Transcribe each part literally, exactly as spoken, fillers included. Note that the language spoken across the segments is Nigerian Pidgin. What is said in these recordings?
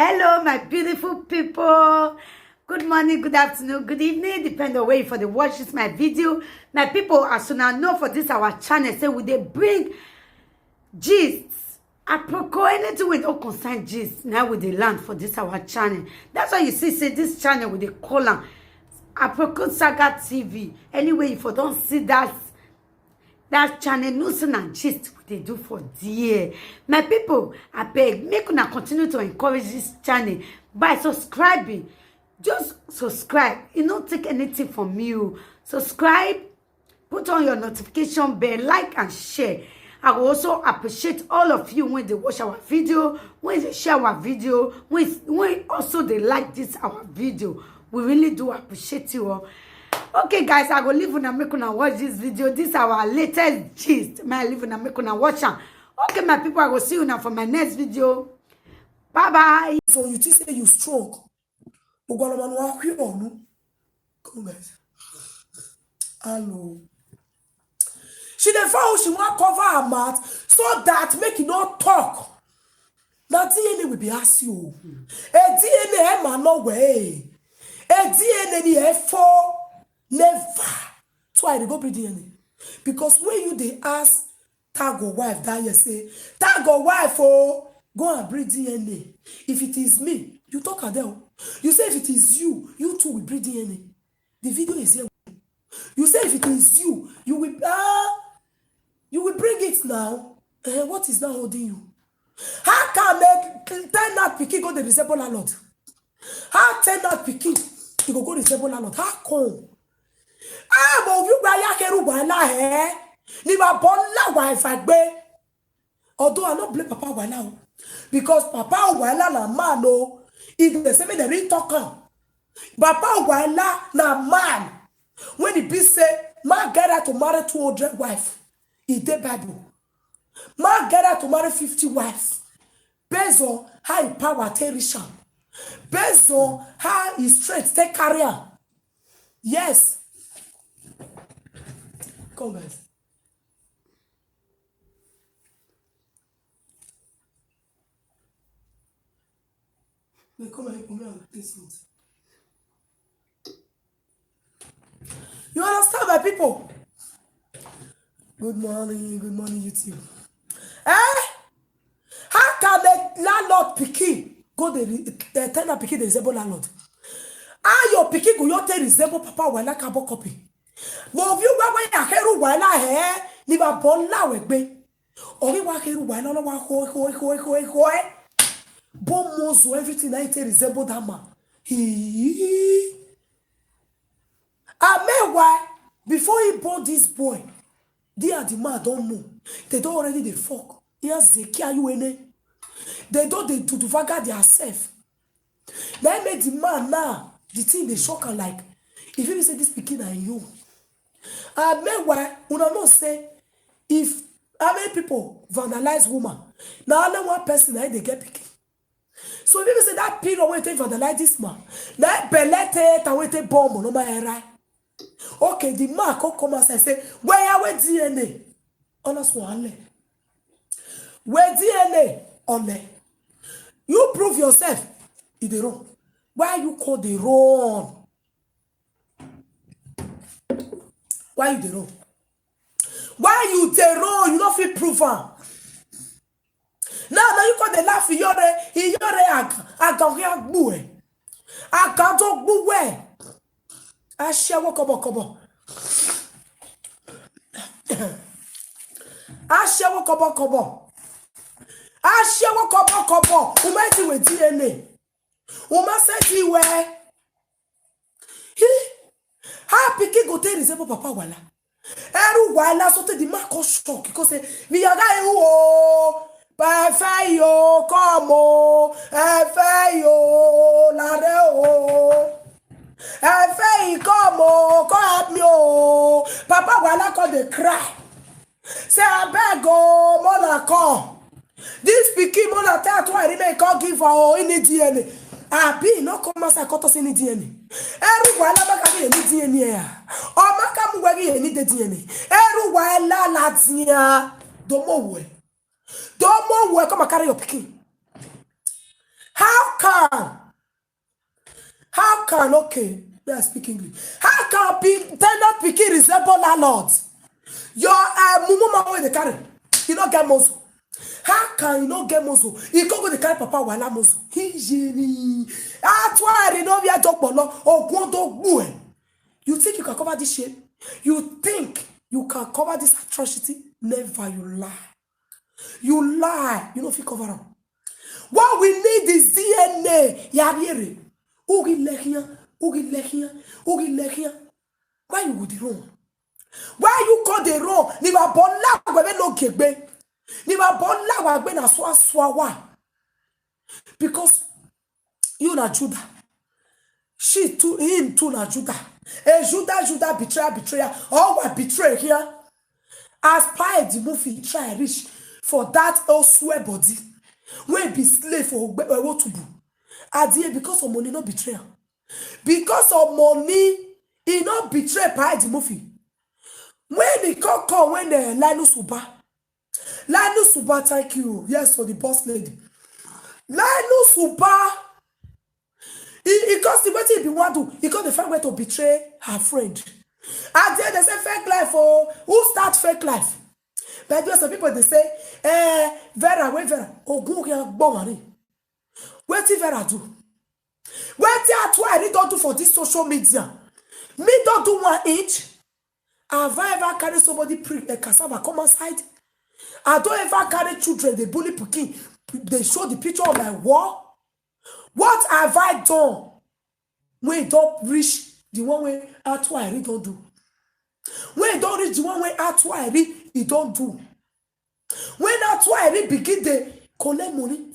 Hello, my beautiful people. Good morning, good afternoon, good evening, depend on where you for the watch this my video. My people, as soon as know for this our channel, say we dey bring gist. Aproko, anything we don't concern gist, now we dey land for this our channel. That's why you see, say this channel we dey call am Aproko Saga T V. Anyway, if you don't see that that channel, no sin and gist we dey do for there. My people, I beg, make una continue to encourage this channel by subscribing. Just subscribe. You no take anything from you. Subscribe, put on your notification bell, like and share. I will also appreciate all of you when they watch our video, when they share our video, when, when also they like this our video. We really do appreciate you all. Okay, guys, I go leave una make una watch this video. This our latest gist. My leave una make una watch am. Okay, my people, I go see you now for my next video. Bye bye. So you think say you strong? Ogwalomanu akwi onu. Come, guys. Hello. She dey feel she wan cover her mouth so that make e no talk. Na D N A we be ask you. A D N A e ma no way. A D N A ni e for never. So I dey go bring D N A. Because when you dey ask Tago wife that year say, "Tago wife, oh, go and bring D N A. If it is me," you talk am there. You say, "If it is you, you too will bring D N A." The video is here. You say, "If it is you, you will, ah, you will bring it now." Eh, what is now holding you? How can a ten-year-old pikin go dey resemble landlord? How ten-year-old pikin e go go resemble landlord? How come? Ah, but you gba ya keru wala, eh? Ni ba bola wa ifagbe. Although I no blame Papa Wala o, because Papa Wala na man o. If they say me the real talk am, Papa Wala na man. When e be say man get right to marry two hundred wife, e dey Bible. Man get right to marry fifty wives based on how e power take reach am, based on how e strength take carry am. Yes. Come, guys. Wait, come here, come here, I'll play something. You understand, my people? Good morning, good morning, YouTube. Eh? How can a landlord pikin go dey re-, eh, ten-year-old pikin dey resemble landlord? How your pikin go your take resemble Papa Wala carbon copy? But if you go where you hear Wala, eh? Ni ba bola we gbe. Ori wa heru wa no wa ho ho ho ho ho. Bon mozo, everything I take resemble that man. He. Amen. Why? Before he born this boy, they are the man don't know. They don't already dey fuck. He has Zekia U N A. They don't dey do the vaga their self. That made the man now. The thing they shock am like, if you say this pikin na you. And meanwhile, una know say if how many people vandalize woman? Now only one person na dey get pikin. So if you say that period wey take vandalize this man, na belle take and wey take bomb no man right. Okay, the man come come outside say, "Where are we D N A?" Honest one. Where D N A? Ole. You prove yourself. You dey run. Why you call the run? Why you dey run? Why you dey run? You no fit prove am. Now, now you come dey laugh. Iyore, Iyore aga, aga ya gbu e. Aga to gbu we. Ashewo kobo kobo. Ashewo kobo kobo. Ashewo kobo kobo. Uma ti we D N A. Uma se ti we. Hi. How pikin go take resemble Papa Wala? Eru Wala so take the man come shock. He come say, "Mi yaga ewu o. Ba fe yo come o. E fe yo la re o. E fe yi come o. Come help me o." Papa Wala come dey cry. Say, "Abeg o, mona come. This pikin mona tell to I remain come give her o, he need D N A." Abi, no come outside, come talk say he need D N A. Eru Wala make am he need D N A. O make am we he need the D N A. Eru Wala la dia. Domo we. Domo we, come and carry your pikin. How can can, okay, may I speak English? How can be tenant pikin resemble landlord? Your uh, mumu man wey dey carry, you no get muscle. How can you no get muscle? You go go dey carry papa wahala muscle. He jeni. Atwari no via dokpolo. Ogwondo gbue. You think you can cover this shame? You think you can cover this atrocity? Never, you lie. You lie. You no fit cover am. What we need is D N A. Yariere. Ugi lehia. Ugi lehia. Ugi lehia. Why you go dey run? Why you go dey run? Ni ba bola gbe no gegbe. Ni ba bola wa gbe na swa swa wa. Because you na Judah. She too, him too na Judah. A Judah, Judah betrayer, betrayer. All were betrayed here. As Pai the movie try reach for that old swear body, wey be slave for Ogbe- Ewotubu. At the end, because of money, no betrayal. Because of money, he no betray Pai the movie. When he come come when uh, Linus Uba, Linus Uba, thank you. Yes, for the boss lady. Linus Uba, he, he cause the wetin he be wan do. He come dey find way to betray her friend. And then they say fake life oh. Who start fake life? But there some people dey say, eh, Vera, wey Vera, ogun ogun agbomari. Wetin Vera do? Wetin Atuari don do for this social media? Me don do one inch. Have I ever carry somebody pre a cassava come outside? I don't ever carry children dey bully pikin. They show the picture on my wall. What have I done? When e don reach the one wey Atuari don do. When e don reach the one wey Atuari e don do. When Atuari begin dey collect money.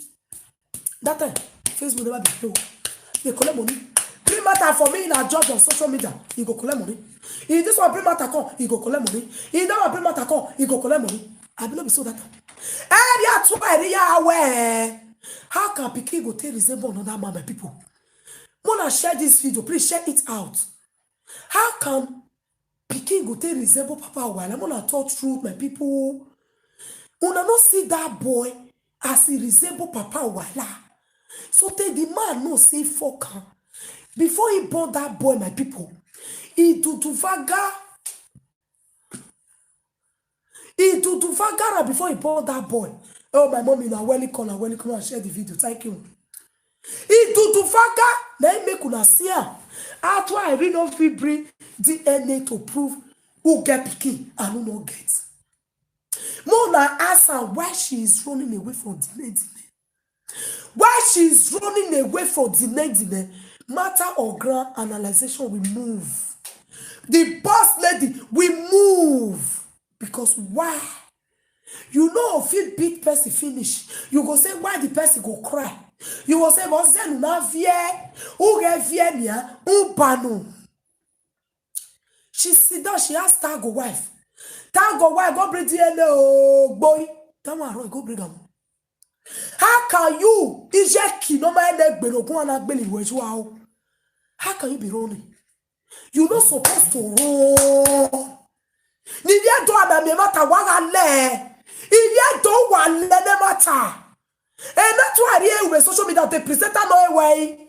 That time, Facebook never be pay. They collect money. Bring matter for me in a judge on social media. He go collect money. If this one bring matter come, he go collect money. If that one bring matter come, he go collect money. I be no be so that time. Area Atuari ya aware. How can pikin go take resemble another man, my people? Mona share this video, please share it out. How can pikin go take resemble papa wahala? Mona talk truth, my people. Una no see that boy as he resemble papa wahala. So tey the man know say fuck am. Before he born that boy, my people, he do do vaga. He do do vagara before he born that boy. Oh, my mommy, na welcome, na welcome and share the video. Thank you. He do do vaga. Na him make una see am. Atuari no fit bring D N A to prove who get pikin and who no get. Mona ask her why she is running away from the lady. Why she is running away from the lady? Matter of ground analyzation will move. The boss lady will move. Because why? You know, if you beat person finish, you go say why the person go cry. You go say, but Zenu na fear. Who get fear me? Who banu? She sit down, she asked Tango wife. Tango wife, go bring D N A, oh boy. That one wrong, go bring am. How can you, Ijeki, no man, how can you be running? You not supposed to run. Nivye do ana me mata wagale. Ivye do wale ne mata. And that's why here with social media, the presenter no way.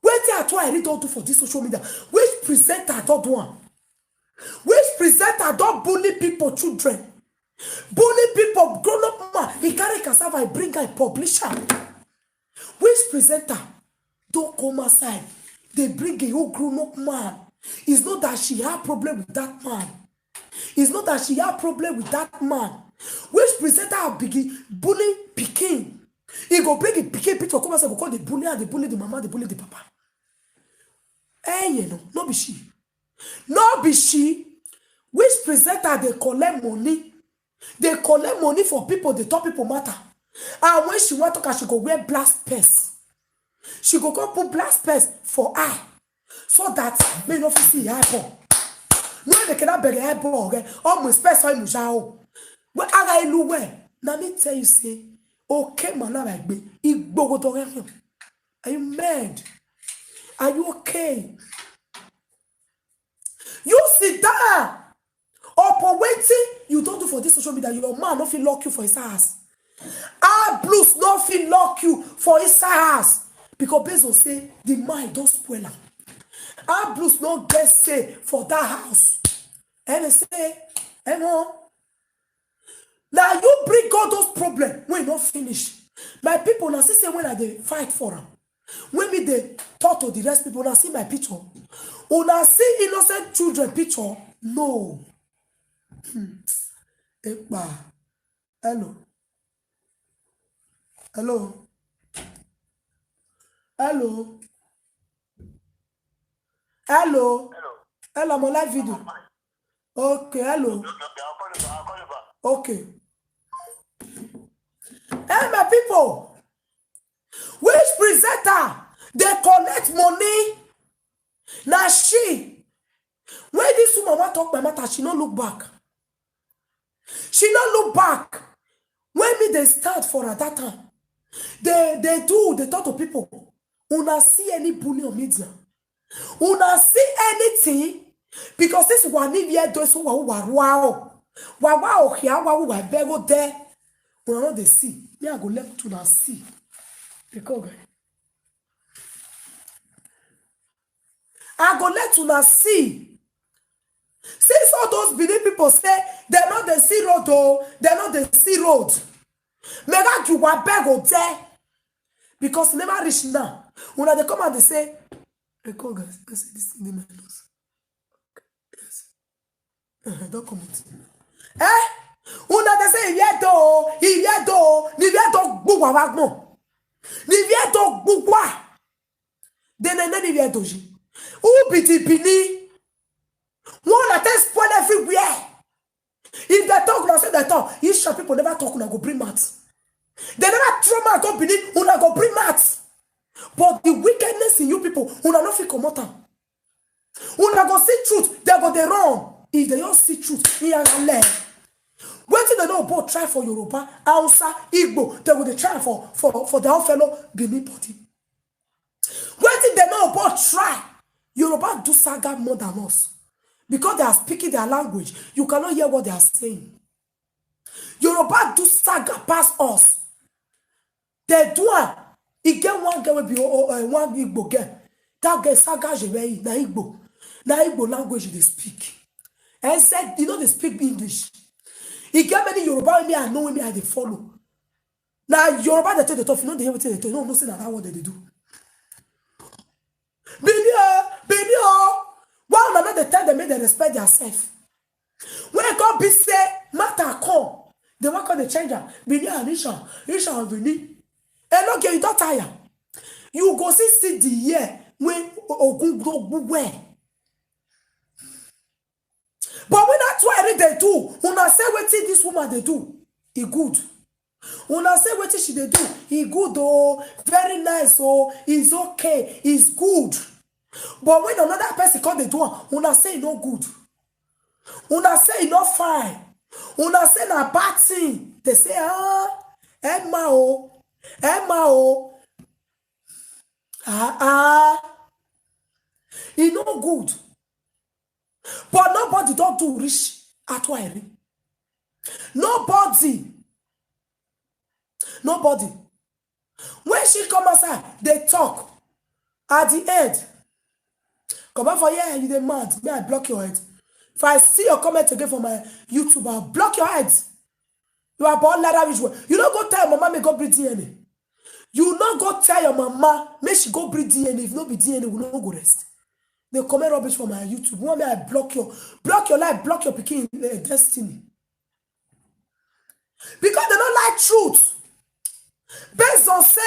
Wetin Atuari don do for this social media? Which presenter don do am? Which presenter don bully people children? Bully people grown up man. He carry cassava, he bring guy publish am. Which presenter don come outside? They bring a whole grown up man. It's not that she had problem with that man. It's not that she had problem with that man. Which presenter have begin bully pikin? He go bring the pikin picture come outside, go call the bully and the bully the mama, the bully the papa. Eh, you know, no be she. No be she. Which presenter they collect money? They collect money for people, they talk people matter. And when she want to, she go wear blast purse. She go come put blast purse for her. So that me no fit see her eyeball. No, they cannot beg her eyeball. Okay? Almost purse on Mujao. Well, I got well. Now me tell you, say, okay, man, now I be. Igbo go to him. Are you mad? Are you okay? You sit down. Upon waiting, you don't do for this social media. Your man no fit lock you for his house. Our blues no fit lock you for his house. Because based on say the mind don spoil am. How blues no get say for that house? And they say, Emo, now you bring all those problems when not finish. My people, now see say when I dey fight for am, when me dey talk to the rest people, now see my picture. Una see innocent children picture? No. Hmm. Epa. Hello. Hello. Hello. Hello. Hello, I'm on live video. Okay, hello. Okay, I'll call you back. I'll call you back. Okay. Hey, my people. Which presenter dey collect money? Na she. When this woman wan talk my matter, she no look back. She no look back. When me dey stand for at that time, they they do they talk to people. Una see any bully on media? Una see anything? Because this one if here do so wa wa wa wa wa o here wa wa bego there. Una no dey see. Me I go let una see. Because I go let una see. Since all those Benin people say they no dey see road o, they no dey see road. Mega Juwa beg o there. Because never reach now. Una dey come and dey say, hey, call guys, I say this thing dey my nose. Yes. Uh-huh, don't comment. Eh? Una dey say, Iviedo, Iviedo, Niviedo, Gbuwa Wagmo. Niviedo, Gbuwa. Then and then Iviedo ji. Who be the Benin? One that spoil everywhere. If they talk, now say they talk. Isha people never talk, una go bring mouth. They never throw mouth go Benin, una go bring mouth. But the wickedness in you people, una no fit comot am. Una go see truth, they go dey run. If they don't see truth, he and left. Wetin they know about try for Yoruba, Hausa, Igbo, they go dey try for for for their own fellow Benin body. Wetin they know about try, Yoruba do saga more than us because they are speaking their language. You cannot hear what they are saying. Yoruba do saga pass us. They do am. E get one girl wey be o- o- uh, one Igbo girl. That girl saga jebei na Igbo. Na Igbo language they speak. And said you know they speak English. E get many Yoruba wey me I know wey me I dey follow. Na Yoruba dey take the talk. You know they hear wetin they talk. You know say na that one they dey do. Benin o, Benin o. Why una no dey tell them make they respect themselves? When e come be say matter come, they wan come dey change am. Benin and Isha, Isha and Benin. E no get you don tire. You go see see the year when Ogun go well. But when that Tuere dey do, una say wetin this woman dey do, e good. Una say wetin she dey do, e good o, very nice o, it's okay, it's good. But when another person come dey do am, una say e no good. Una say e no fine. Una say na bad thing. They say, ah, Emma o, Emma o. Ah, ah. E no good. But nobody don do reach Atuairi. Nobody. Nobody. When she come outside, they talk. At the end, come out for here, you dey mad. May I block your head. If I see your comment again for my YouTube, I'll block your head. You are born ladder which way. You no go tell your mama may go bring D N A. You no go tell your mama may she go bring D N A. If no be D N A, we no go rest. They comment rubbish for my YouTube. One may I block your block your life, block your picking uh, destiny. Because they don't like truth. Based on say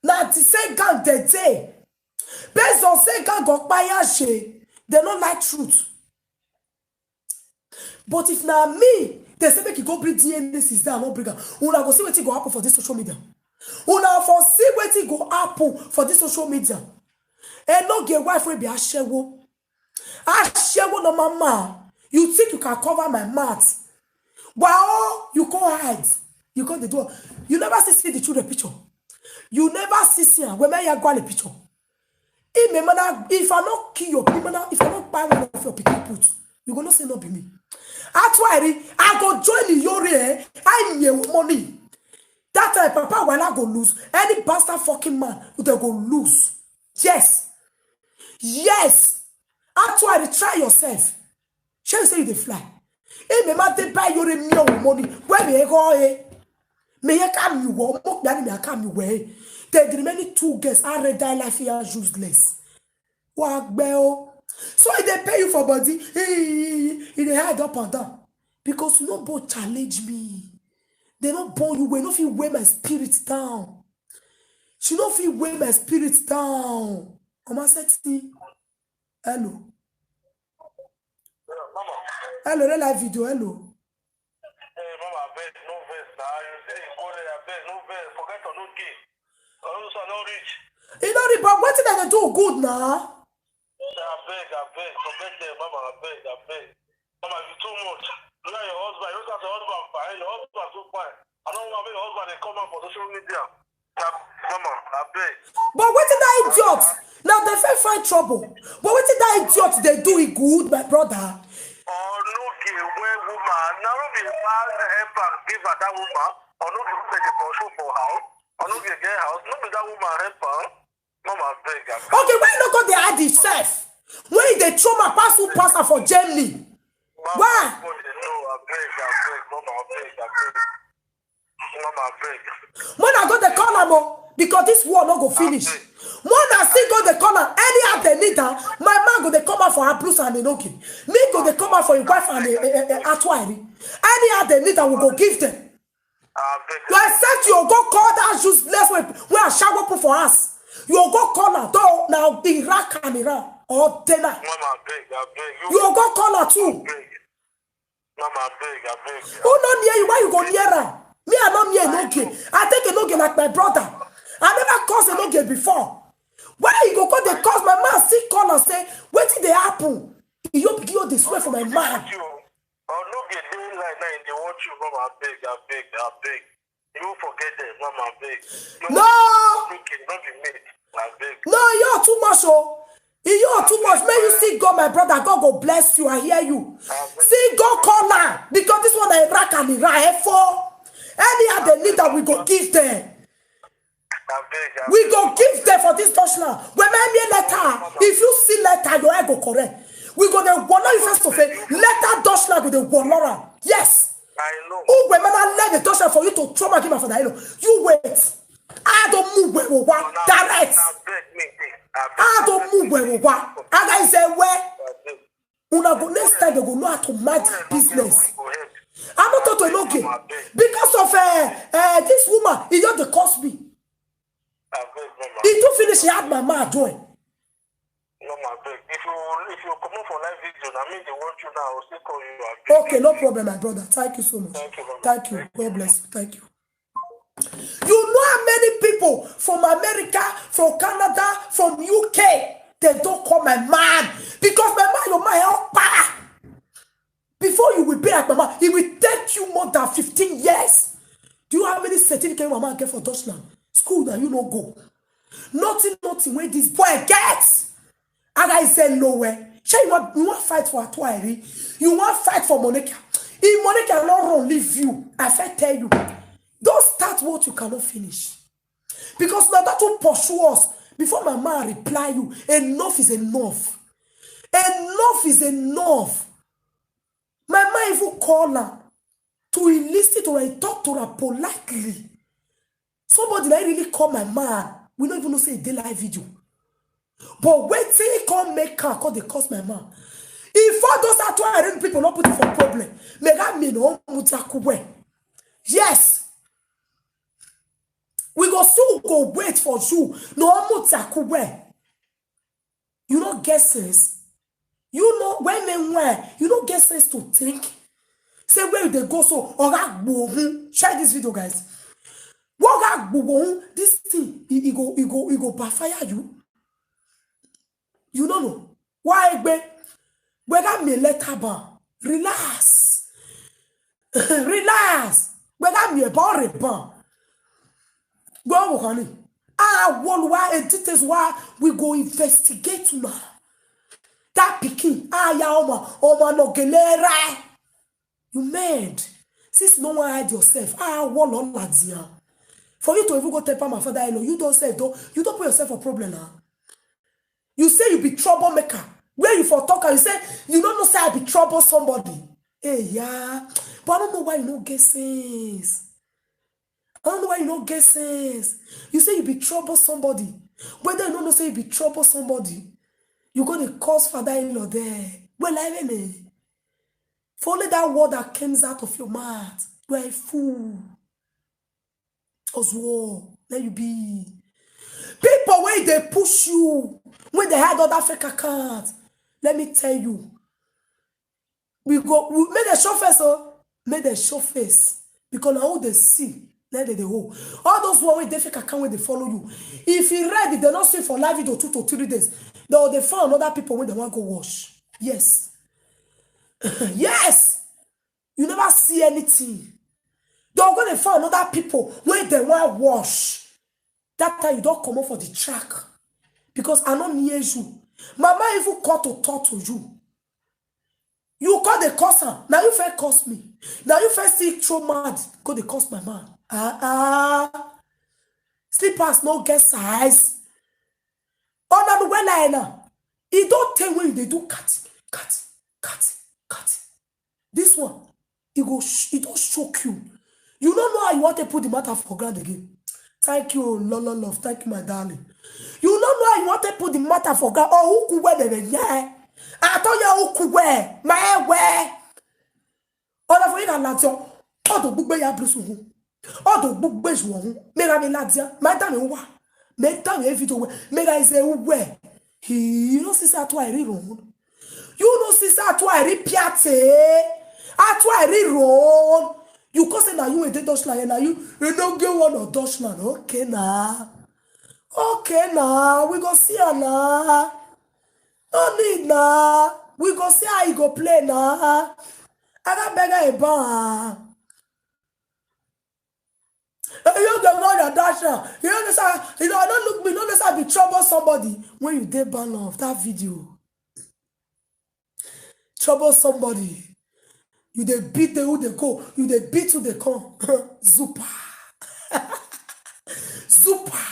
na the same gang they dey. Based on say gang go kpaya she, they don't like truth. But if na me, they say make you go bring D N A since then, I no bring am. Una go see wetin go happen for this social media. Una for see wetin go happen for this social media. And no get wife wey be ashewo. Ashewo no mama. You think you can cover my mouth? Wow, you go hide. You go the door. You never see see the children picture. You never see see am. When I go the picture. If my mother, if I not kill your people, if I not buy one of your people put, you gonna say no be me. Actually, I go join the Yori. Eh? I need money. That time, Papa Wala go lose. Any bastard fucking man, they go lose. Yes. Yes. Actually, try yourself. Shey you say you dey fly. Hey, me ma dey buy your meal money. Where me go eh? Me ye come you wo. Mo gba ni me come you we. The remaining two girls are red die life here useless. Wa gbe o. So if they pay you for body, he dey hide up and down because you no both challenge me. They no born you well, no fit weigh my spirit down. She no fit weigh my spirit down. Omo sexy. Hello. Mama, Hello, real life video. Hello. Hey, mama, abeg, no vex na. You say you go there, abeg, no vex. Forget to no gay. Or else I no reach. You know the but wetin dem dey do good na. Abeg, abeg, forget them, mama, abeg, abeg. Mama, you too much. You and your husband, you look at your husband fine, your husband too fine. I don't want make your husband dey come out for social media. Mama, abeg. But wetin that idiot? Now they fit find trouble. But wetin that idiot dey do e good, my brother? Or no give where woman. Now no be man help am give her that woman. Or no give say the pursue for house. Or no give get house. No be that woman help am. Mama, abeg, abeg. Okay, why you no go dey hide himself? When he dey throw my pass who pass am for Germany? Mama, Why? No, abeg, abeg, mama, abeg, abeg. Mama, abeg. When I go dey call am o, because this war no go finish. When I still go dey call am, anyhow they need am, my man go dey come out for Abrus and Enoki. Me go dey come out for him wife and uh, uh, uh, Atuari. Anyhow they need am, we go give them. Abeg. You accept you go call that useless way wey I shower put for us. You go call am though now Iraq and Iran or Dena. Mama, abeg, abeg. You go call am too. Abeg. Mama, abeg, abeg. Who no near you? Why you go near am? Me I no near Enoge. I take Enoge like my brother. I never cause Enoge before. Why you go call dey cause my man still call and say wetin dey happen? You begin dey swear for my man. Or no be dey line now, they want you, mama, abeg, abeg, abeg. You forget them, mama, abeg. No. Okay, not be me, abeg. No, you're too much, oh. You're too much. May you see God, my brother. God go bless you. I hear you. See God call now because this one I rack and I for. Anyhow they need that we go give them. Abeg, abeg. We go give them for this Dutchland. When I me letter, if you see letter, your head go correct. We go dey wallow you face to face. Letter Dutchland go dey wallow am. Yes. I know. Who women are let the Dutchland for you to trauma give am for that? You wait. I don't move where we want. Direct. Abeg, me, abeg. I don't move where we want. And I say where Abeg. una go next time they go know how to manage business. Go ahead. I'm not talking okay because of uh, uh, this woman. He just dey cost me. Abeg, mama. He too finish. He had my mouth join. Mama, abeg. If you, if you come up for live video, I mean they want you now. I will still call you. Abeg. Okay, no problem, my brother. Thank you so much. Thank you, mama. Thank you. God bless you. Thank you. You know how many people from America, from Canada, from U K, they don't call my man because my man, your man, help power. Before you will be like my man, it will take you more than fifteen years. Do you know how many certificate my man get for Dutchland? School that you no go. Nothing, nothing where this boy gets. And I say no way. Shey you want you want fight for Atuari? You want fight for Monica? If Monica not run leave you, I first tell you. Don't start what you cannot finish. Because now that will pursue us. Before my man reply you, enough is enough. Enough is enough. My man even call her to listen to her, talk to her politely. Somebody that really call my man. We don't even know say they live video. But wetin come make her call dey curse my man. If all those Atuari people not put it for problem, make that me no mutakuwe. Yes. We go soon go wait for you. No mutakuwe. You no get sense. You know when men why you no get sense to think. Say where they go so or share this video, guys. What this thing, it, it go, it go, it go backfire you. You don't know why egbe. Whether me let her ban, relax, relax. Whether me a ban, ban. Go on, honey. Ah, one why it is why we go investigate now. That picking, ah, ya oma, oma no gelera. You mad? Since no one hide yourself, ah, one on Lazia. For you to even go temper my father-in-law, you don't say, don't, you don't put yourself for problem now. You say you be troublemaker. Where you for talk, you say you don't know say I be trouble somebody. Hey, yeah. But I don't know why you don't get sense. I don't know why you don't get sense. You say you be trouble somebody. Whether you don't know say you be trouble somebody, you go to cause father-in-law there. Well, I mean, for only that word that comes out of your mouth, you are a fool. As well, let you be. People when they push you, when they had other fake accounts, let me tell you, we go we make the show face, oh, make the show face because now who they see, let they, they hold. All those one with the fake account when they follow you. If he read, if they not see for live video two to three days, they will they find other people when they want go wash. Yes, yes. You never see anything. They go dey find other people wey dem wan wash. That time you don comot for the track because I no near you. Mama even call to talk to you. You call the curse am. Now you first curse me. Now you first see throw mad. Go dey curse my man. Ah ah. Slippers no get size. Ona nuwela ena. E don tey when you dey do cut, cut, cut, cut. This one, e go sh- e don shock you. You no know how you want to put the matter for ground again. Thank you, love, love, love. Thank you, my darling. You no know how you want to put the matter for ground. Oh, who could wear the yeah? I told you who could wear my wear. Ona for you na lati. Odo gbugbe ya brusu hu. Odo gbugbe ju ohun. Mega mi lati. My time e wa. My time e video we. Mega is a we. He, you know, sister, to I read wrong. You know, sister, to I read piate. Atu I read wrong. You go say na you wey dey Dutchland, na you. You no get one of Dutchland. Okay na. Okay na. We go see her na. No need na. We go see how e go play na. I got beggar a bar. You don't know that dash now. You don't know sir. You know, I don't look me. You don't know sir. Be trouble somebody when you dey ban off that video. Trouble somebody. You dey beat the who they go. You dey beat who they come. Zupa. Zupa.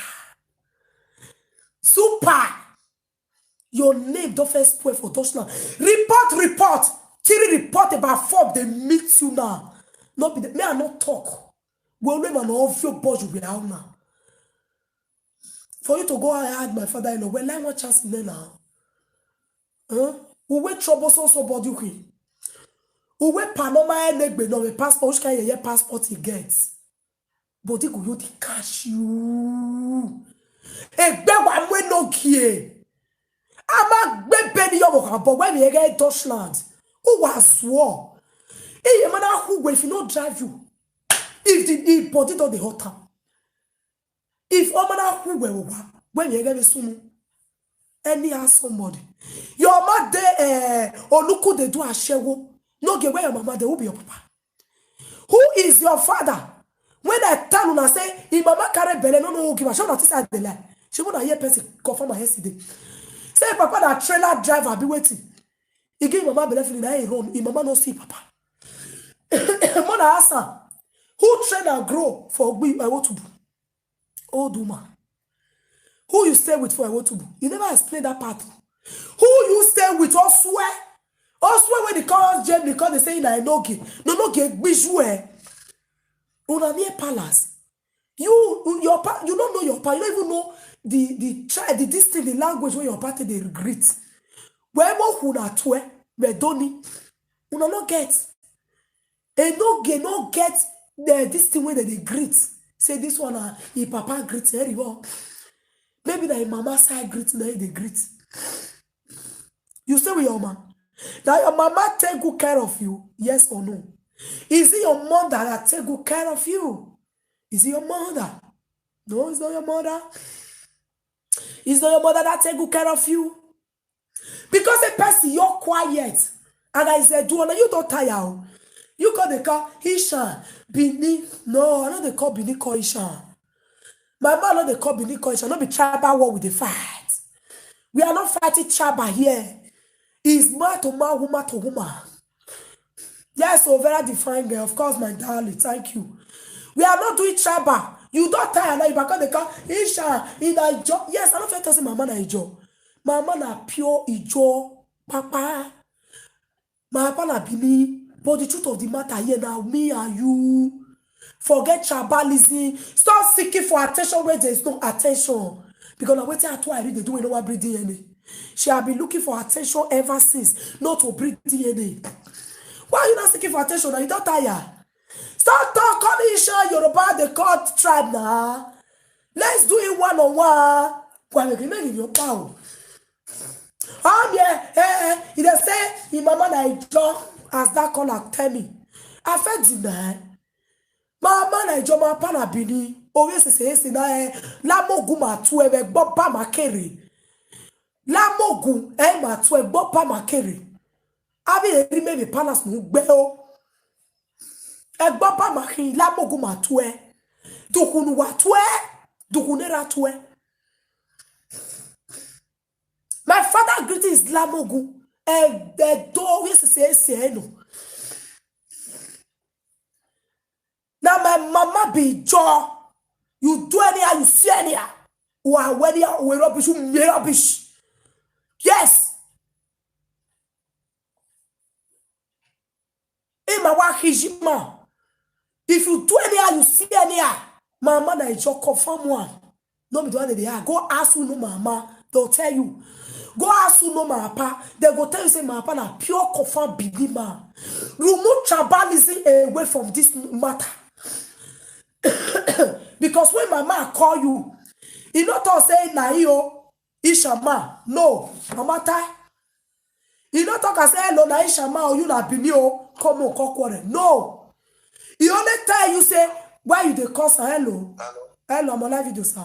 Zupa. Your name don first spoil for Dutchland. Report, report. Three report about four. They meet you now. Not be the, me, I not talk. Well, no man, of your boss you be out now. For you to go and hide my father-in-law, well, I want chance in there now. Huh? Who will trouble so somebody? Who will Panama and Negbe no passport? Which kind of passport he gets? Body go you the cash you. Egbe wa mwe no kie. Ama gbe beni yo mo kan bo we mi ege Dutchland. Who was war? Iye mana who if you no drive you. If the if body don dey hot am. If omana who we wa we mi ege be sunu. Any ask somebody. Your mama dey eh Oluku dey do ashewo. No get where your mama dey, who be your papa? Who is your father? When I tell una say him mama carry belle, no no give am. Show una this side dey lie. She una hear person confirm am yesterday. Say him papa na trailer driver be waiting. He give him mama belle feeling na he run. Him mama no see him papa. Mona ask am, who train and grow for Ogbi Ewotubu? Old woman. Who you stay with for Ewotubu? You never explain that part. Who you stay with? Osue. Osue when they call us Germany, because they say na Enoge. No, no, get Bijou, eh. Una near palace. You, your pa, you don't know your pa. You don't even know the the try the this thing, the language where your party they greet. Where mo huna tue, where doni. Una no get. Enoge no get the this thing where they greet. Say this one, uh, his papa greet very well. Maybe na him mama side greet na him dey greet. You stay with your mama. Now your mama take good care of you, yes or no? Is it your mother that take good care of you? Is it your mother? No, it's not your mother. It's not your mother that take good care of you. Because a person you're quiet and I said, do you don't tire? Oh. You call the call Ishan, Bini. No, I know they call Bini call Ishan. My man no dey call Bini call Ishan, no be tribal war we dey fight. We are not fighting tribal here. It's man to man, woman to woman. Yes, oh, very defined girl. Of course, my darling, thank you. We are not doing tribal. You don tire now, you back on the car. Isha, in Ijo. Yes, I don't fit tell say my mama na Ijo. My mama na pure Ijo. Papa. My papa na Benin. But the truth of the matter here now, me and you. Forget tribalism. Stop seeking for attention where there is no attention. Because na wetin I try read, they do, we no wan bring D N A. She have been looking for attention ever since, not to bring D N A. Why are you not seeking for attention? Now you don tire. Stop talk, come Isha Yoruba, they call tribe now. Let's do it one on one. Why you make your power? Um, yeah, eh, eh, he dey say, him mama na Ijo, as that caller tell me. I felt deny. Mama na Ijo, my papa na Benin. Owe se se se na, eh, lamogun ma tu e, we gbo ba ma kere. Lamogun, eh, ma tu e, gbo ba ma kere. Abi eri me be palace mu gbe o. E gbo ba ma hin, lamogun ma tu e. Dukunu wa tu e. Dukunera tu e. My father greeting is lamogun. E, e do, we se se se no. Now my mama be Ijo. You do anyhow, you see anyhow. Wa anyhow, we rubbish, you me rubbish. Yes. Hey, my wa hijima. If you do anyhow, you see anyhow. Mama na Ijo, confirm one. No be the one they are. Go ask who know mama. They'll tell you. Go ask who know my papa. They go tell you say my papa na pure confirm Benin man. Remove tribalism away from this matter. Because when my man call you, he not talk say na you, Ishama. No, no matter. He not talk and say, "Hello, na Ishama, or you na Benin o, come on, come quarrel." No. He only tell you say, "Why you dey call, sir? Hello." Hello. Hello, I'm on live video, sir. Uh,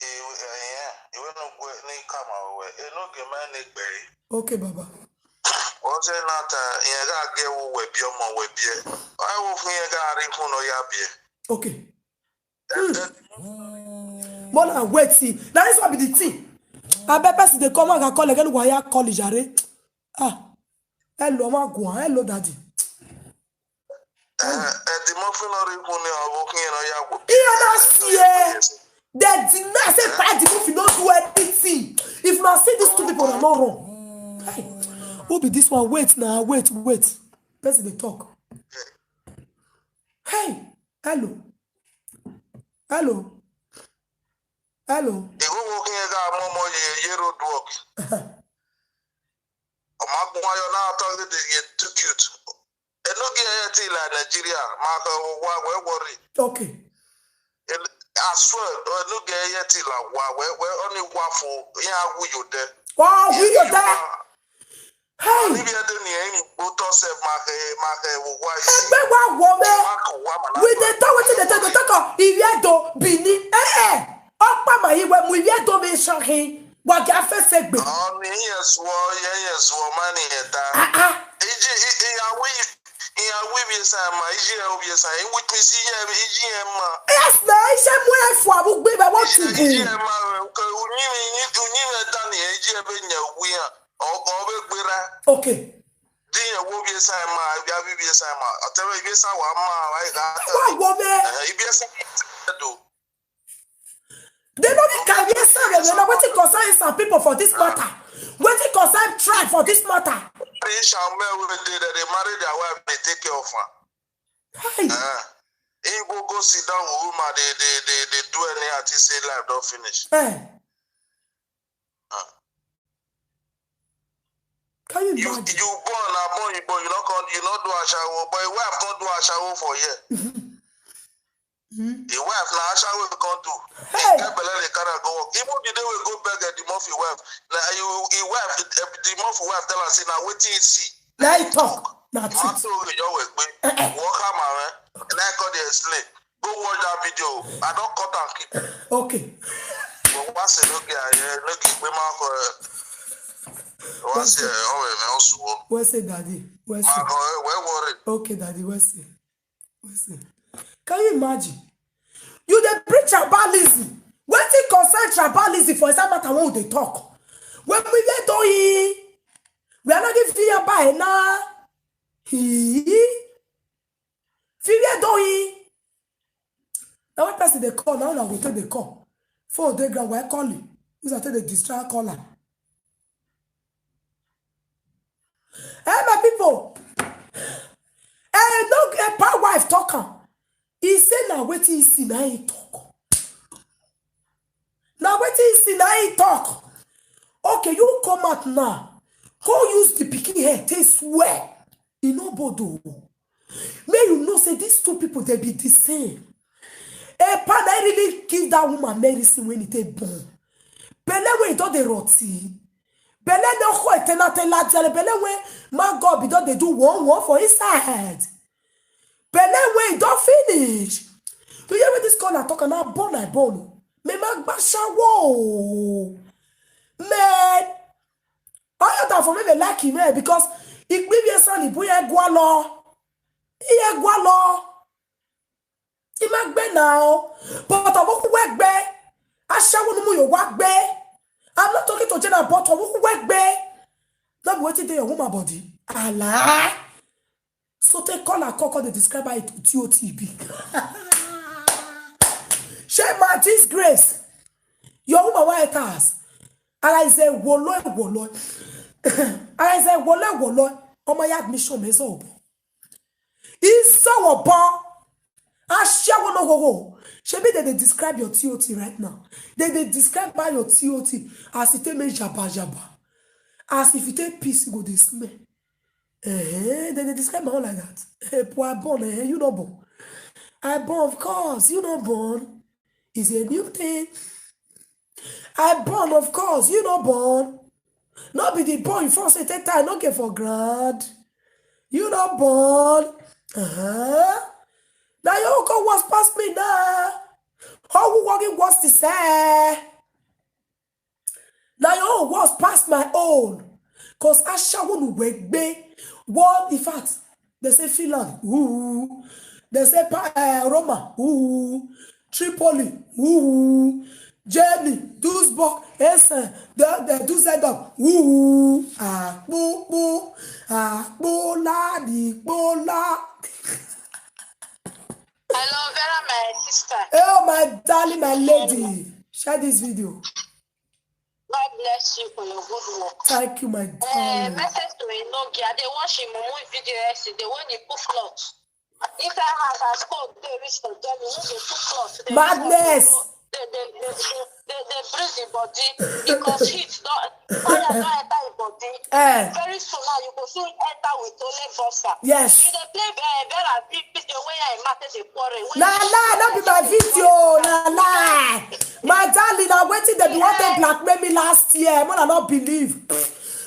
eh, eh, yeah, you will not go any come away. Eh, no, get my neck, baby. Okay, Baba. What's another? Yeah, I get who we be, my we be. I will hear that, I don't know, yeah, be. Okay. Hmm. More than wait, see. That is what be the thing. I bet person they come and call again, why I call Jare? Ah. Hello, ma go on. Hello, daddy. Eh, eh, the muffin or the pony or walking in a yard. He not see eh. They deny say, "Why the movie not do anything?" If not see these two people are not wrong. Hey, who be this one? Wait now, wait, wait. Person they talk. Hey, hello. Hello. Hello. They go walking in a more, more ye, ye road walk. Omaguayo now talking they get too cute. E no get anything like Nigeria. Mark, uh, why, why worry? Okay. And I swear, e no get anything like why, why, why only why for, yeah, who you there? Wow, who you there? Hey! If you don't need any photo self, mark, eh, mark, eh, why? Egbe wa wo me. Mark, why, man, we dey talk wetin dey talk, dey talk of Iwiedo, Benin. Eh, eh. Opa ma yi we mu Iwiedo me shan hin. Wa ga fe se gbe. Oh, ni yes, wo, yeah, yes, wo, man, yeah, that. Ah, ah. Iji, i, i, awi, i, awi, bi sa, ma, iji, e, bi sa, i, with me, see, yeah, iji, e, ma. Yes, na, ije mu e fu abu gbe be wo ti bu. Iji, e, ma, we, ke, unyi, unyi, unyi, e, dani, iji, e, be, nya, wi, ya. O, o, be, gbera. Okay. Di, e, wo, bi sa, ma, bi, bi, bi sa, ma. Ate, bi sa, wa, ma, wa, ga, wa, wo, me. Eh, bi sa, do. They no be career side, they know wetin concern some people for this matter. Wetin concern tribe for this matter. Rich and men wey dey there, they marry their wife, they take care of her. Hey. Eh, he go, go sit down with woman, they, they, they, they do any artist say life don't finish. Eh. Ah. Can you You, imagine? You born, I born, you born, you not come, you not do ashawo, but your wife can't do ashawo for you. Hmm? The wife na ashawo we can't do. Hey! Get belle, they carry go work. Even the day we go beg at the Murphy wife, na you, the wife, the, the Murphy wife tell us say na wetin he see. Na he talk. Na it. Man, so we just wait, wait. Eh, eh. Walk am, man. Na I come dey explain. Go watch that video. I don't cut and keep. Okay. But what's a look here? Yeah, look at my uncle. What's What's it? Eh, oh, eh, also. What's it, daddy? What's it? Ah, oh, eh, where worried? Okay, daddy, what's it? What's it? Can you imagine? You dey preach tribalism. Wetin concern tribalism for inside matter when we dey talk? When we dey talk, we are not giving you by now. He, Fiviedoyi. Na when person dey call, na una go take dey call. Phone dey ground, why calling? Use am take dey distract caller. Eh, my people. Eh, no, eh, pa wife talk am. He say na wetin he see na he talk. Na wetin he see na he talk. Okay, you come out now. Go use the pikin head take swear. E no bodo. Make you know say these two people, they be the same. Epa na really give that woman medicine when e take born. Belle wey e don dey rot. Belle no go eternal tela jale. Belle wey man God be don dey do one one for inside. Belle wey e don finish. You hear what this caller talk, na born I born o. Me ma gba shawo o. Man, all you time for me dey like him, eh, because ìpínlẹ̀ sani bóyá ẹ gbọ́ lọ. Iye gbọ́ lọ. Ẹ má gbé náà o. But ọ̀wọ́ kú wẹ́ gbé. Aṣẹ́wó ni mo yóò wá gbé. I'm not talking to general, but ọ̀wọ́ kú wẹ́ gbé. No be wetin dey your woman body. Ala. So take call her, call, call dey describe her to T O T B. Shame my disgrace. Your woman why it has. Ara is a wolo wolo. Ara is a wolo wolo. Ọmọ ya admission me so. Is so obo. Aṣẹ́wó no go go. Shebi they dey describe your T O T right now. They dey describe by your T O T as it take me jaba jaba. As if it take piss go dey smell. Eh, then they describe my own like that. Eh, poor born, eh, you no born. I born, of course, you no born. It's a new thing. I born, of course, you no born. No be the born for say take time, no get for grand. You no born. Uh-huh. Now you go worse pass me now. How we walking worse to say? Now your own worse pass my own. Cause Ashawo nu wegbe. Well, in fact, they say Finland, ooh. They say Pa- uh, Roma, ooh. Tripoli, ooh. Germany, Duisburg, Essen, the, the Düsseldorf, ooh. Ah, boo, boo. Ah, bola, di bola. Hello, Vera, my sister. Oh, my darling, my lady. Share this video. God bless you for your good work. Thank you, my Uh, darling. message to Inoki. I dey watch him mumu video yesterday when he put cloth. Inside house as cold dey reach for Germany, no dey put cloth. Dey Madness. They, they, they, they, they, they breathe the body because heat don fire don enter the body. Eh, Very soon now you go soon enter with only boxer. yes. You dey play very very big video wey I matter dey quarrel. Wey Na lie, no be my video, na lie. My darling, na wetin dem be wan take blackmail me last year. Mona no believe.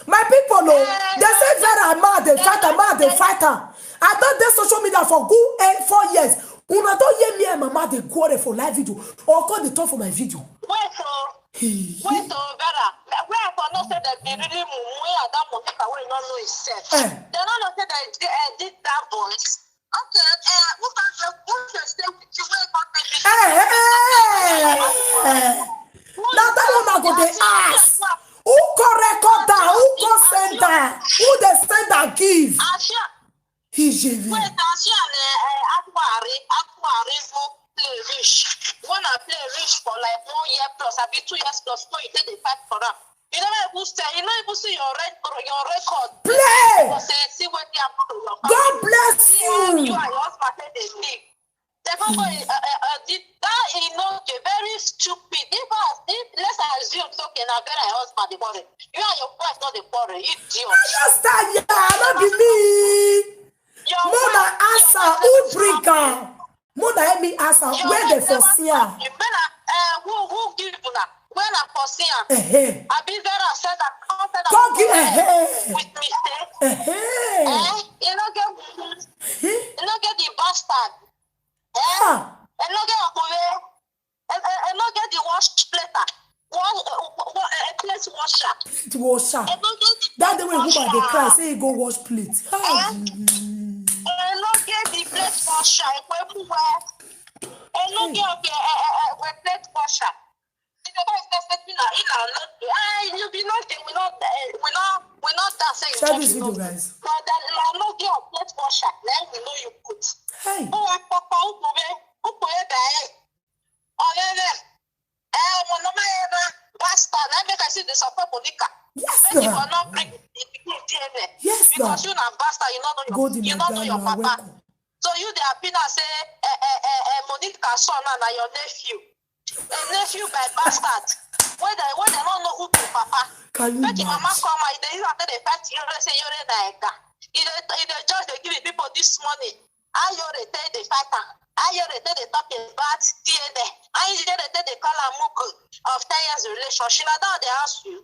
My people, no, they say Vera and Ma dey fight am, Ma dey fight am. I don dey social media for good eh, four years. Una don hear me and Mama dey quarrel for live video or call dey talk for my video. Wait o, wait o, Vera. Where I for know say dem be really mumu wey Adam Monica wey no know himself. Eh. Dem no know say dem dey eh, did that boy. Okay, eh, who can the who can stay with you wey come take me? Eh, eh, eh. Na that one I go dey ask. Who come record am? Who come send am? Who dey send am give? Asia, Ijeve. wait, Asia le eh, Akwari, Akwari go play rich. When I play rich for like one year plus, I be two years plus, so you take the fight for am. You never even say, you no even see your red your record. Play. You go say, see what happen to your God bless See how you you. and your husband take dey live. They come go, uh, uh, uh, the, that is not okay, very stupid. If I, if, let's assume, it's okay, now very husband, the quarrel. You and your wife not the quarrel, idiot. Just tell ya, no be me. Your Mona wife- answer, who bring am? Mona help me answer, your where wife they for never see am? You better, uh, who, who give una? Where na for see am? Eh, eh. Abi Vera said that, come said that Come give, eh, eh. With mistake. Eh, eh. Eh? You no get, Eh? you no get the bastard. Eh? Ah, You no get okure. You, you, you no get the wash plater. Wash, uh, uh, uh, plate washer. it was sharp. You no get the That day when plate woman dey washer. Cry, say he go wash plate. Hi. You no get the plate washer. You go everywhere. You no get okay, uh, uh, uh, plate washer. The guy is expecting a, in a lot. Ah, you be not, we not, uh, we not, we not that say you Share touch this the video, lot. guys. But then, you no get a plate washer. Then we know you put. Hey. Oh, I papa, who go be, who go be there? Bastard, na make I see the support Monica. Yes, Make you na. for not bring the pikin D N A. Yes, na. Because you na bastard, you no know your, Golden, you my no know darling, your you are papa. Welcome. So you dey happy now say eh, eh, eh, eh, Monica son na na your nephew. A nephew by bastard. When they when they don't know who be papa. Can you Make your mama imagine? Come out, they use am take dey fight Yore say Yore na ega. E dey e dey just dey give the people this money. How Yore take dey fight am? How Yore take dey talk about D N A? How Yore take dey call am mugu of ten years relationship? Na that dey ask you.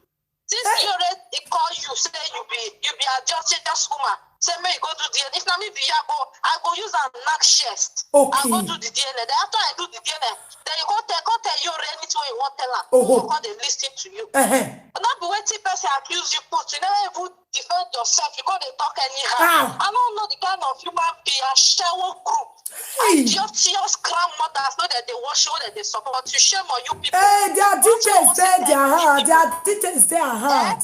Since Yore dey call you say you be you be adulterous woman, say make you go do D N A. If na me be you, I go I go use am knock chest. I go Okay. Do the D N A. Then after I do the D N A, then you come tell come tell Yore anything wey you wan tell am. Oh, Who oh. Go come dey listen to you? Uh-huh. No be wetin person accuse you put, you never even defend yourself, you go dey talk anyhow. Ah. I don't know the kind of human being, ashawo group. Hey. Idiotious grandmothers wey dem dey worship, wey dem dey support you. Shame on you people. Hey, their What you details want dey to their tell hand. me? Their details dey their hand.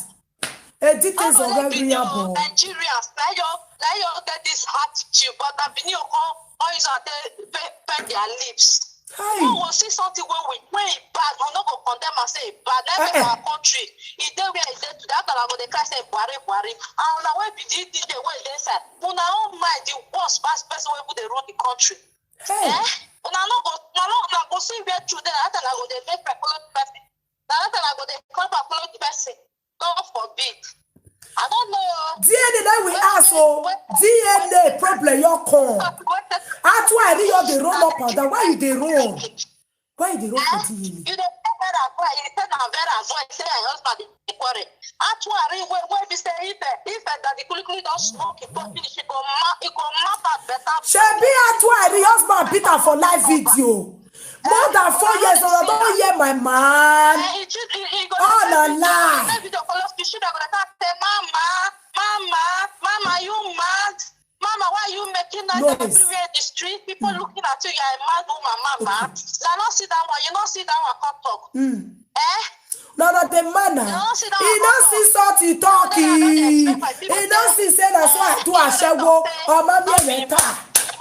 Hey, details All of those every Benin, abo. Nigerians, na your na your get this attitude, but na Benin o come come use am take pen pen their lips. Hey. We go see something wey we wey e bad, we no go condemn am say e bad. Let Eh, make eh. Our country e dey where e dey today. After una go dey cry say Buhari Buhari, and una wey be the D J wey dey inside, una own mind the worst pass person wey even dey rule the country. Hey. Eh? Una no go una no una go see where children after una go dey make people person. Na after una go dey clap apology person. God forbid. I don't know. D N A na we ask o. D N A problem your come. Atuari you dey run up and down. Why you dey run? Why you dey run for D N A? You dey tell Vera boy, you tell am Vera boy say her husband dey quarrel. Atuari wey wey be say if eh, if eh, Daddy Kulikuli don smoke, he go finish, he go ma he go map out better. Shebi Atuari husband beat am for live video. More than four years old, I don't hear my man. Eh, he should- he- he go Oh, dey na video, lie. dey video for love, he should go dey start say, "Mama, mama, mama, you mad? Mama, why you making noise Noise. Everywhere in the street? People looking at you, you're a mad woman, mama. I don't see that one. You don't see that one. Come talk." Mm. Eh? No, no, the man You na. don't see that He one. No Come see talk. salt he talk. Then I don't dey He expect my people he No see say na so I do ashewo. Ọmọ mi ò lè ta.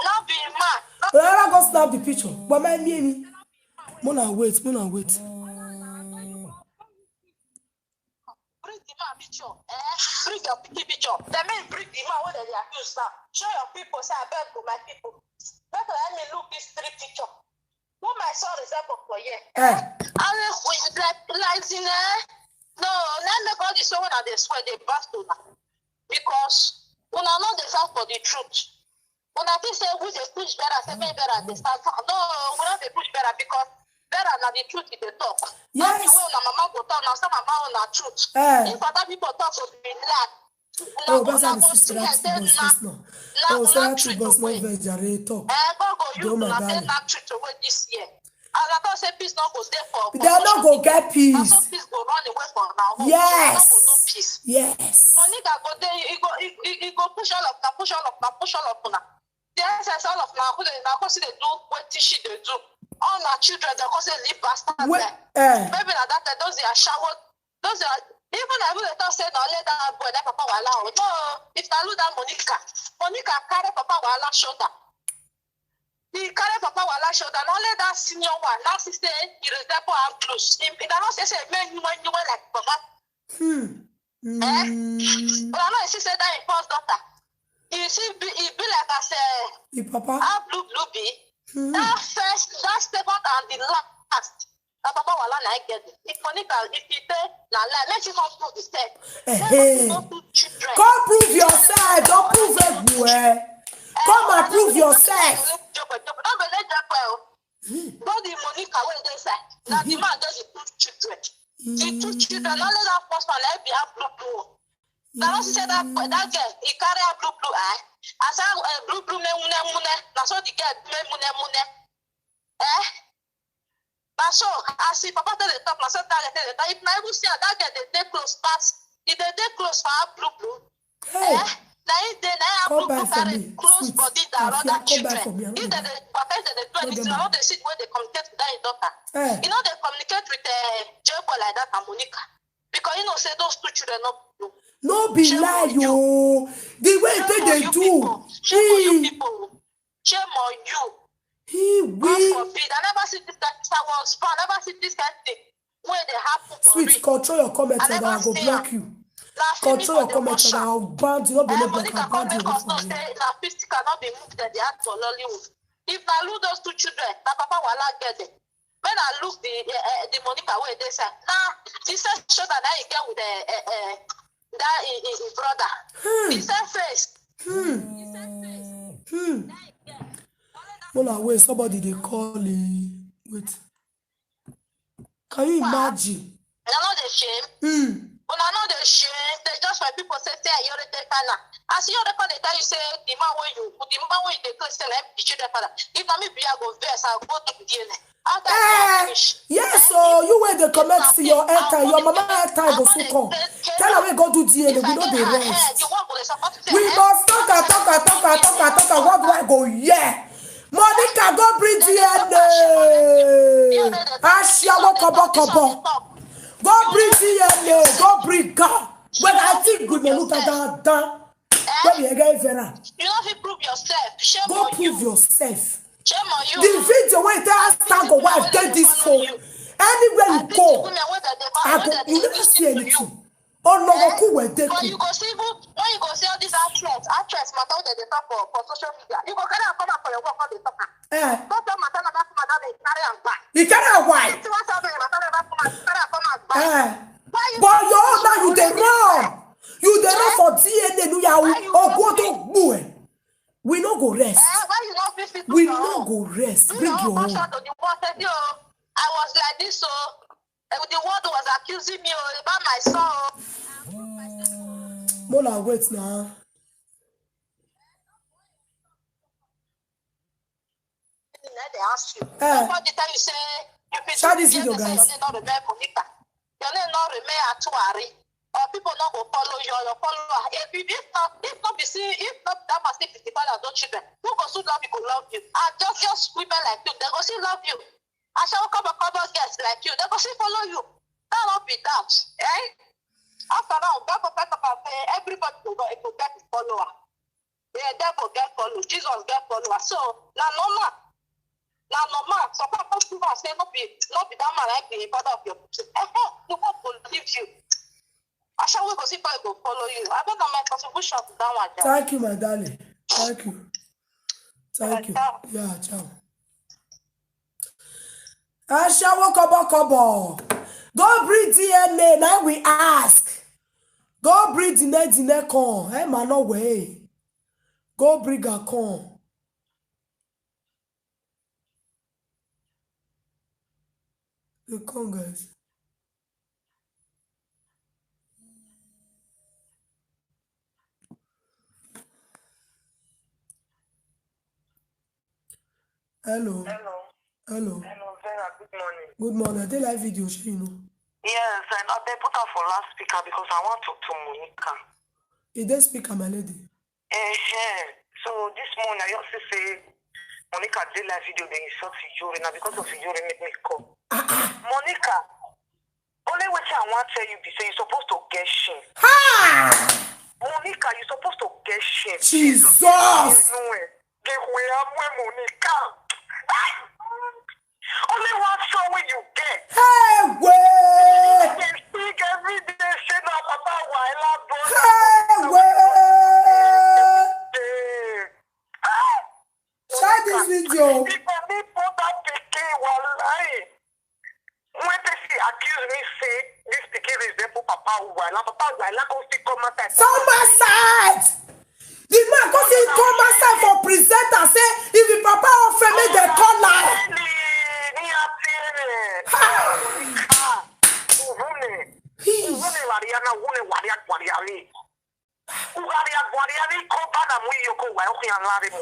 No be man. Rárá go snap the picture. But my me me. Mona wait, Mona wait. Bring the man picture. Eh? Bring your pikin picture. Then make bring the man wey dem dey accuse now. Show your people say, "Abeg o, my people. Make una help me look this three picture. Who my son resemble for here?" Eh. I dey like like in eh? No, let me call this one wey una dey swear dey back to una. Because una no dey stand for the truth. Una think say we dey push Vera, say make Vera dey stand. No, we no dey push Vera because Vera na the truth e dey talk. Not the Yes. Way una mama go talk, na so mama own na truth. Eh. If other people talk, go be lie. Oh, but I see Sarah two boss first now. Oh, Sarah two boss no vex jare talk. Eh, God go use Go, my una take darling. That truth away this year. As I talk say peace no go dey for They no go get Na so peace. Peace go run away from na home. Yes. No go no peace. Yes. Monica go dey, he go, he, he, he go push all of na, push all of na, push all of una. The essence all of na, who dey na go see dey do wetin she dey do. All na children dey go say leave bastard Well, there. eh. Maybe na that time those dey ashawo, those dey even na even dey talk say na only that boy that papa wahala o. No, if na look that Monica, Monica carry papa wahala shoulder. He carry papa wahala shoulder. Na only that senior one, now she say he resemble am close. He, he na not say say make you when you like papa. Hmm. Eh? Mm. But I know she say that him first daughter. He see be he be like as a The papa. How blue blue be? Hmm. That first, that second and the last. That papa wahala na I get it. If Monica, if he say na lie, let you come prove the step. Eh, eh. Not two children. Come prove yourself. Don't prove everywhere. Come and prove yourself. Joke, joke. No be let that boy. But the Monica wey dey inside. Na the man get the two children. The two children, only that first one, like be have blue blue. Na don see say that boy, that girl, he carry her blue blue eye. As her uh, blue blue me mune mune, na so the girl me mune mune. Eh? Na so as the papa tell the talk, na so that girl tell the talk. If na even see her, that girl dey dey close pass. If dey dey close for her blue blue, Hey, eh? Na him dey na him her come blue buy blue for carry me, close sweet. Body than Afia, other come buy for children. Me. I no If dey they dey waka, if they dey do No anything, dey I no dey see the way they communicate with that him daughter. Eh. You know they communicate with uh, J boy like that and Monica because you know say those two children no be you. No be Shame on lie you. o. The way Shame they on dey you do. People. Shame on you He people. Shame on you. He God we. Forbid. I never see this kind of someone spoil. I never see this kind of thing. Wey dey happen for Sweet, real. Control your comment, I or I never go see block am. You. Last week Control for your the comment, or workshop. I will ban you. No be And no block, Monica I come ban you make us know from here. Say na physical, no be move dem dey act for Lollywood. If na look those two children, na papa wahala get them. When I look the uh, uh, the Monica wey dey side, na the same shoulder na he get with the uh, uh, that him, him, him brother. Hmm. The same face. Hmm. The same face. Hmm. That he get. Mola, wait, somebody dey call me. Wait. Can you imagine? Una no dey shame. Hmm. Una no dey shame. They just my people say say Ayore dey pana. As Ayore come dey tell you say the man wey you, the man wey you dey close say na him be the children father. If na me be, I go vex, I go do D N A. After I Eh, finish, yes, eh, so you wey dey comment, your airtime, your mama airtime go soon come. Tell her we go do D N A, we no dey rest. We must talk and talk and talk and talk and talk and what do I go hear? Monica, go bring D N A. Ashawo kobo kobo. Go bring D N A. Go bring God. When I think good Monica down down. Go be a guy Vera. You no fit prove yourself. Shame on you. Go prove yourself. Shame on you. The video wey tell us thank God why dey this phone. Anywhere you go, I go, you never see anything. Ọlọ́wọ́ kú wẹ̀ dé kù. But you go see even when you go see all these actress, actress matter wey dem dey talk for for social media. You go carry am come out for your work, come dey talk am. Eh. Don't tell matter na that woman don dey carry am back. You carry am why? See what happen, matter na that woman carry am come out back. Eh. Why you But your own now you dey run. You dey run for D N A nu ya o. Why you Ogun run? To gbu e. We no go rest. Eh, why you no fit sit We down? No go rest. You Bring know, your own. Pastor Tony, what I do? I was like this, so uh, the world was accusing me oh, about my son. Mola, wait now. They ask you. Eh. Somebody tell you say you fit Share do this video, D N A, guys. Your name not remain Monica. Your name not remain Atuari. Or people not go follow you or your follower. If you if not if not be see if not that must be the father no children, who go soon love you go love you. And just just women like you, they go still love you. I shall come and cover guests like you, they go still follow you. That not be that. Eh? After now, God go first of all say everybody go go get his follower. Yeah, devil get follow, Jesus get follower. So na normal. Na normal. Some people come to us say no be no be that man like the father of your pikin. Eh, eh, the world go leave you. Asha we go see boy go follow you. I bet na my contribution to that one. Thank you, my darling. Thank you. Thank you. Yeah, ciao. Ashawo kobo kobo. Go bring D N A. Now we ask. Go bring D N A, D N A come. Hey, man, no way. Go bring her come. They come, guys. Hello. Hello. Hello. Hello, Vera. Good morning. Good morning. I dey live video, shey you know. Yes, I know. They put her for last speaker because I want to talk to Monica. Is there speaker, my lady? Eh, eh. So this morning I also say Monica dey live video dey insult Iyore na because of Iyore make me call. Monica, only wetin I wan tell you be say you suppose to get shame. Ha! Monica, you suppose to get shame. Jesus! You know it. Get where I'm Monica. Only one son wey you get. Hey, wey! Dey speak every day say na papa wahala born. Hey, wey! Share this video. If I need put that pikin wallahi. When person accuse me say this pikin resemble papa wahala, papa wahala come still come outside. Come outside! The man come see come outside for presenter say if the papa offer make dem call am.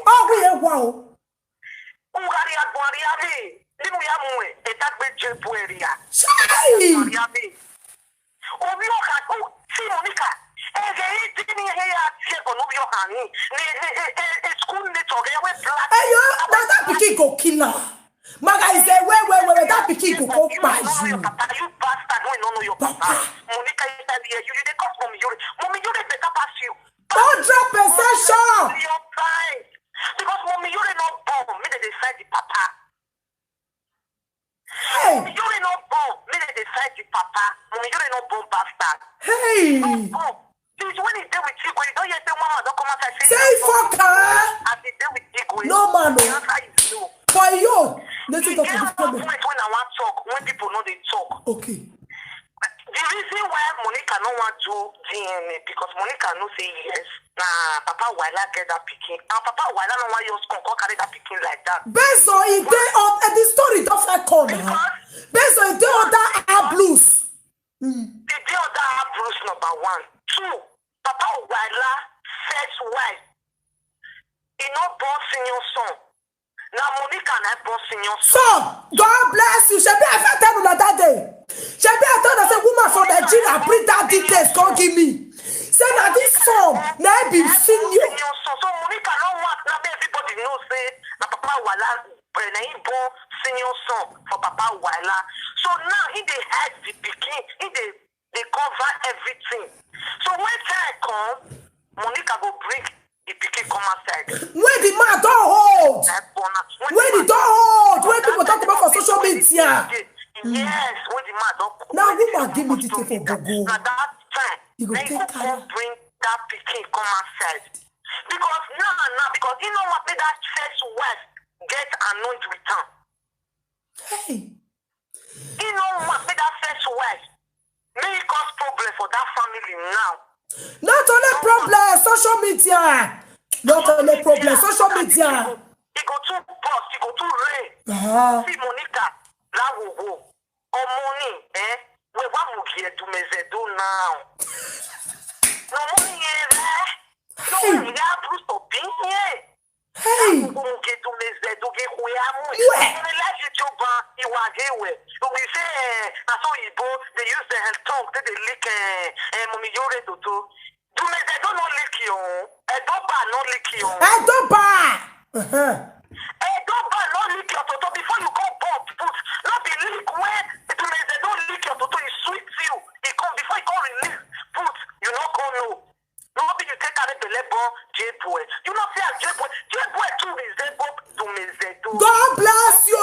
Ọgwụ ya gwa o. Chai! Obi ọha, oh, see Monica. Ege iti ni ihe ya tie ko n'obi ọha ni. Ni e school ni to ge we black. Eyo, na that pikin go kill am. Maga is a way, way, way, way that pikin go come kpai you. Papa, you bastard, wey no know your papa. Monica, you tell me you, you dey cause mommy Yuri. Mommy Yuri better pass you. Hundred percent sure. Your time. Because mommy Yuri no born, me dey decide the papa. Hey! Yuri no born. Make dem dey fight the papa. Mommy Yuri no born bastard. Hey! No born. Since when he dey with Igwe, you don hear say one man don come outside say Say fuck her! As he dey with Igwe, No man, no. That's how you know. For you! Let's He talk get about one problem. Point when I wan talk, when people no dey talk. Okay. The reason why Monica no wan do D N A because Monica know say yes, na Papa Waila get that pikin. And Papa Waila no wan use come come carry that pikin like that. Based on it, they on uh, the story don't fact come now. Because Based on it, they on that her blues. the day of that Bruce number one. Two, Papa Waila first wife. He no born senior son. Na Monica na born senior son. So, God bless you. Shebi I fit tell you that day. Shebi I tell you say woman from Nigeria bring that details come give me. Say na this son na him be senior. Senior son. So Monica no want na make everybody know say na Papa Waila eh, na him born senior son for Papa Waila. So now he dey hide the pikin, he dey dey cover everything. So when time come, Monica go bring the pikin come outside. When the man don hold, That born am. when the don hold, when people talk about for social media. Yes, when the man don. Na woman give me the thing for bogo. Na that time. You go Then take go come care. Bring that pikin come outside. Because now, now, because he no want make that first wife get annoyed with am. Hey, He no want make that first wife make e cause problem for that family now. Not only problem, social media. Not only problem, social media. He go too burst, he go too rain. Ah, See Monica, that will go. Or money, eh? We want to get to Mezedo now. No money, eh? No money, ya Bruce Obinye. hey, Ugo muke to Mezedo, get we are money. Yeah. Relationship, you are gay way. So we say, eh, I saw Igbo, they use the tongue, they lick, eh, eh, Mommy Yore Toto. Do Mezedo no lick you? Edoba no lick you? Edoba. Uh-huh. Edoba no lick your toto before you come born put. No be lick when do Mezedo lick your toto, e sweet you. E come before you come release put, you no come know. No be you take carry belle born J boy. You no see as J boy, J boy too resemble do Mezedo. God bless you.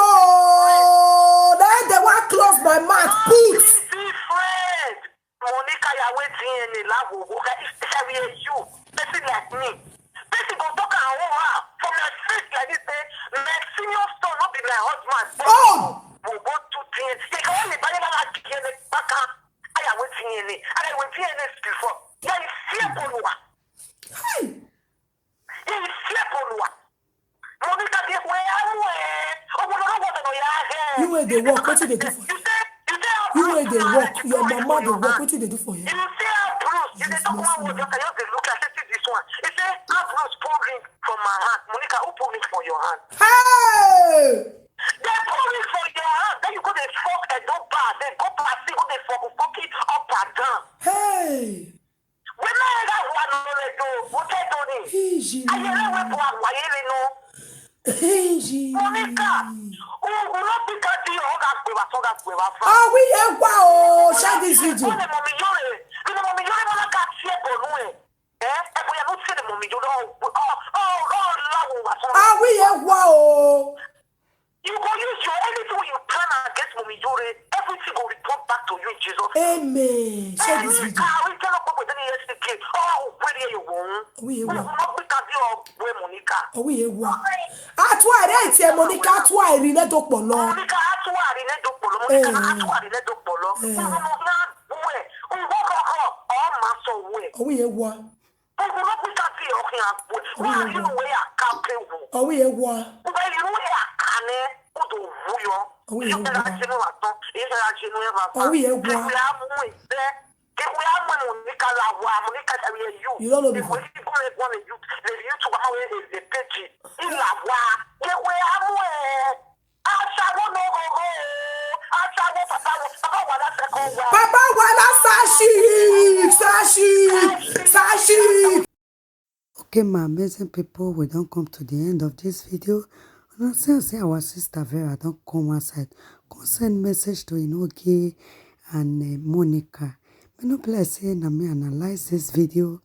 Now they want close my mouth. Put. Different. Monica, you are waiting in a love of work. If I were you, person like me, person go talk and hold her from my face like this. Say, my senior son, not be my husband. Oh. Will go to D N A. They can only buy that D N A back. I am waiting in it. I am waiting in this before. Yeah, you see, Olua. Hey. Yeah, you see, Olua. Monica, this way, I'm way. Oh, no, no, no, no, yeah, yeah. You wey dey work, wetin dey do for you? You say, you say, You wey dey work, your mama dey work, wetin dey do for you? You say, Ambrose, you dey talk one word, just I just dey look at this one. You say, Ambrose, pull ring from my hand. Monica, who pull ring for your hand? Hey! They pull ring for your hand. Then you go dey fuck and don't pass. Then go pass, you go dey fuck, fuck it up and down. Hey! We no ever want no let go. We can't do this. Easy. I hear we go and why you know. Easy. Monica, who who not because you hold that we were so that we were fast. Are we here? Wow! Share this video. Wọ́n lè mọ̀ mí yóò rẹ̀. Bí mo mọ̀ mí yóò rẹ̀, wọ́n ká sí ẹ̀bùn nú ẹ̀. Ẹ́ ẹ̀bùn yẹn ló sí ẹ̀bùn mi yóò rọ̀. Ọ̀ ọ̀ ọ̀ láwọn wà sọ́rọ̀. Are we here? Wow! You go use your anything you plan against Mommy Yore. Everything go return back to you in Jesus' name. Amen. Share this video. Káwé jẹ́ lọ́pọ̀ pẹ̀lú ní S D K. Ọ̀ wẹ́rẹ́ yẹ̀ wọ̀n. Are we here? Wow. Wọ́n gbé ká bí ọ̀gbẹ́ Monica. Are we here? Wow. Atúwà rẹ̀ ti ẹ̀ Monica atúwà ìrìn náà tó pọ̀ lọ. Monica atúwàrí lẹ́dọ̀pọ̀ lọ. Monica Eh. atúwàrí lẹ́dọ̀pọ̀ lọ. Eh. Wọ́n mú náà bú ẹ̀. Ǹgbọ́ kọ̀ọ̀kan ọ̀ máa sọ wú ẹ̀. Are we here? Wow. Gbogbo ló pín káàkiri ọ̀kìn àpò ẹ̀. Wọ́n á rí ìwé àkàpé wò. Are we here? Wow. Wọ́n bá irú ẹ̀ àkànẹ́ ó tó wú yọ. Àwọn Ìyá èèyàn fẹ́ra wà. ṣe mú wà tán. Ìyá fẹ́ra ṣe mú ẹ̀ wà tán. Àwọn èèyàn wà. Kẹ̀kẹ́ á mú ìfẹ́. Kẹ̀kẹ́ á mú Monica la wà. Monica ṣàwí ẹ̀ yù. You don't know Ìwé before. kíkún ẹ̀ gbọ́n ẹ̀ yù. Lè yù tù wá wẹ̀ ẹ̀ lè péjì. Ìlà wà. Kẹ̀kẹ́ á mú ẹ̀. Aṣàwọ̀ náà gògó. Aṣàwọ̀ bàbá wọ̀. Bàbá wà lásìkò wà. Papa Waila Sashi, Sashi, Sashi. Okay, my amazing people, we don't come to the end of this video. Una see say our sister Vera don't come outside. Come send message to Inoge and uh, Monica. Me no play say na me analyze this video.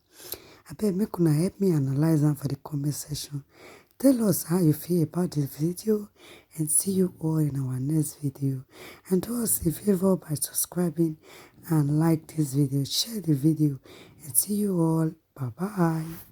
I beg make una help me analyze am for the comment section. Tell us how you feel about this video, and see you all in our next video. And do us a favor by subscribing and like this video, share the video, and see you all. Bye bye.